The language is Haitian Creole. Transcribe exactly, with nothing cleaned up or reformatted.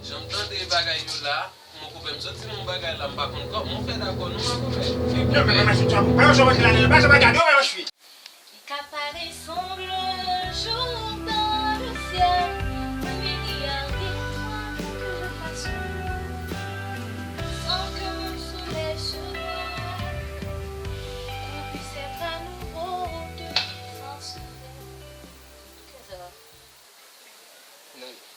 Jan m tande bagay yo la, mon konpè, m soti nan yon bagay la, m pa konn kòman w fè dakò non, mon konpè. Non, men mwen, mwen, mwen, mwen, mwen, mwen, mwen, mwen, mwen, mwen, Qui qu'apparaît semble un jour dans le ciel, un milliard d'étoiles pour que je fasse mon tour, sans que mon soleil se voile, qu'on puisse être à nouveau deux face à deux. Kisa sa?